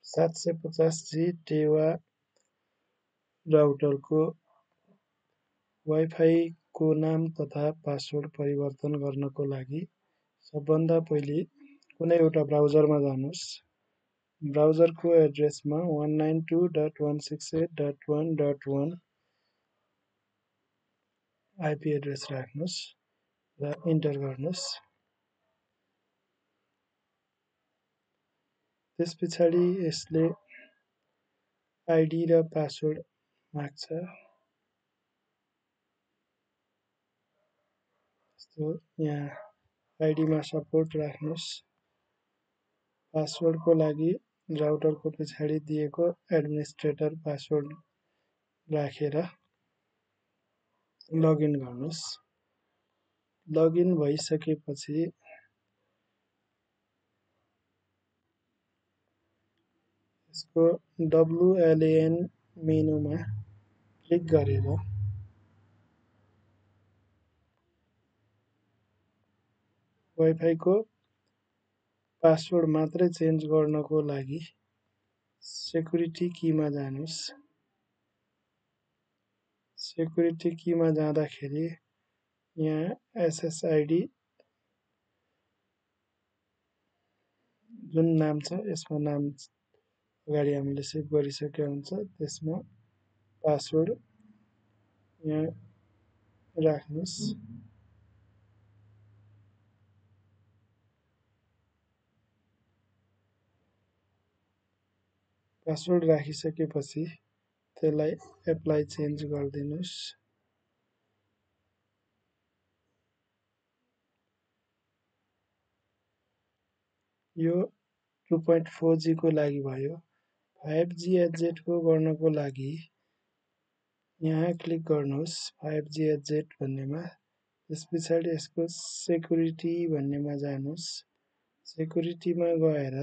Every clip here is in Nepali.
750G टेवा राउटरको वाइफाई को नाम तथा पासवर्ड परिवर्तन गर्नको लागि सबभन्दा पहिले कुनै एउटा ब्राउजरमा जानुस्। ब्राउजरको एड्रेसमा 192.168.1.1 आइपी एड्रेस राख्नुस् र इन्टर गर्नुस्। त्यसपछाडि यसले आइडी र पासवर्ड माग्छ। यहाँ आइडीमा सपोर्ट राख्नुस्। पासवर्डको लागि राउटरको पछाडि दिएको एडमिनिस्ट्रेटर पासवर्ड राखेर लगइन गर्नुस्। लगइन भइसकेपछि यसको WLAN मेनुमा क्लिक गरेर वाइफाई को पासवर्ड मात्रै चेन्ज गर्नको लागि सेक्युरिटी कीमा जानुस्। सेक्युरिटी कीमा जाँदाखेरि यहाँ SSID जुन नाम छ यसमा नाम अगाडि हामीले सेभ गरिसकेका हुन्छ। त्यसमा पासवर्ड यहाँ राख्नुस्। पासवर्ड राखिसकेपछि त्यसलाई एप्लाई चेन्ज गरिदिनुस्। यो 2.4G को लागि भयो। 5G HZ को गर्नको लागि यहाँ क्लिक गर्नुहोस् 5G HZ भन्नेमा। त्यसपछाडि यसको सेक्युरिटी भन्नेमा जानुस्। सेक्युरिटीमा गएर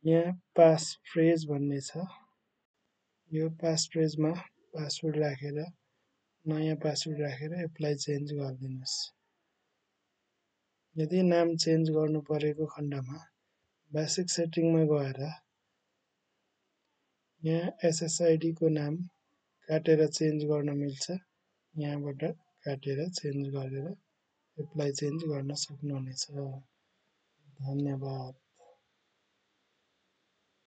यहाँ पास फ्रेज भन्ने छ। यो पास फ्रेजमा पासवर्ड राखेर नयाँ पासवर्ड राखेर एप्लाई चेन्ज गरिदिनुस्। यदि नाम चेन्ज गर्नु परेको खण्डमा बेसिक सेटिङमा गएर यहाँ SSID को नाम काटेर चेन्ज गर्न मिल्छ। यहाँबाट काटेर चेन्ज गरेर एप्लाई चेन्ज गर्न सक्नुहुनेछ। धन्यवाद।